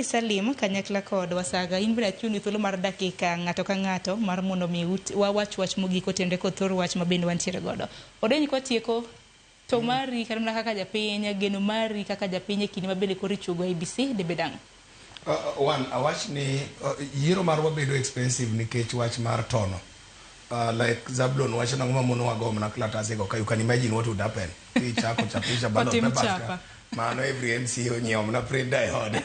Salim kanyakla kod Wasaga, in bende achiwoni thuolo mar dakika ng'ato ka ng'ato mar mondo mi wawach wach mogik otenre kod thor wach ma bende wantiere godo. Odeny kwatieko to mari kata mana kaka japiny, geno mari kaka japiny e kinde ma bende koro ichuogo IEBC dibed ang'o? One, awach ni yiero marwa bedo expensive nikech wach mar tono. Like Zablon wacho nang'o mamono wago mana kalatase go ka. You can imagine what would happen kichako chapisha ballot Otim papers ka. Chapa. Mano every MCA onyiewo mana printer e ode.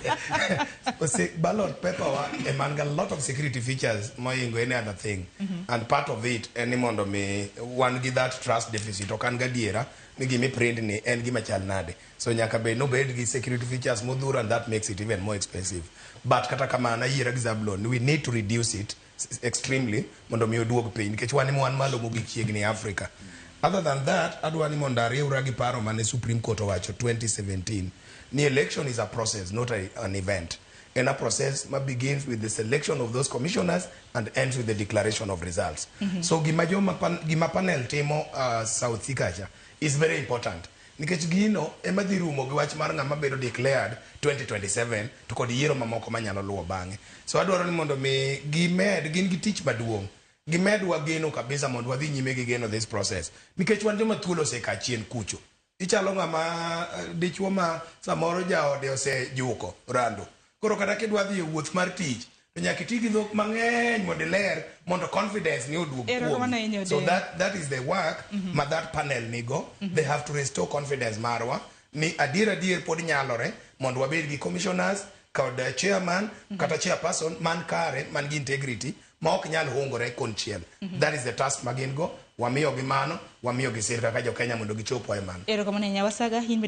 Ballot paper wa ema ga lot of security features mohingo any other thing, and part of it en ni mondo mi wan gi that trust deficit. Ok an gadiera ni gimi print ni en gima chal nade, so nyaka bed nobed gi security features modhuro, and that makes it even more expensive. But kata kamano, ayiera gi Zablon, we need to reduce it extremely mondo mi oduog piny, nikech wan ema wan malo mogik chiegni e Africa. Other than that, adwa ni mondo ariwra gi paro mane Supreme Court owacho 2017 ni election is a process, not an event. En a process ma begins with the selection of those commissioners and ends with the declaration of results. So gima joma gima panel timo South C kacha is very important, nikech gino ema dhi rumo gi wach mar ng'ama bedo declared 2027 to kod yiero mamoko manyalo luwo bang'e. So adwaro ni mondo mi gimed, gin gi tich maduong', gimedwa geno kabisa mondo wadhi nyime gi geno this process, nikech wan joma thuolo oseka chien kucho. Ichalo ng'ama dichuo ma samoro jaode osejuko rando, koro kata kidwa dhi e wuoth mar tich to nyaka iti gi dhok mang'eny mondo iler mondo confidence ni oduog Erokamano kuomi. Ahinya, So Odeo. that is the work ma that panel nigo. They have to restore confidence marwa ni adier adier pod nyalore mondo wabed gi commissioners kod chairman kata chairperson man kare, man gi integrity, ma ok nyal hungore konchiel. That is the task ma gin go. Wamiyogi mano, wamiyogi sir kaka jo Kenya mondo gichopwa e mano. Erokamano ahinya, Wasaga, in bende.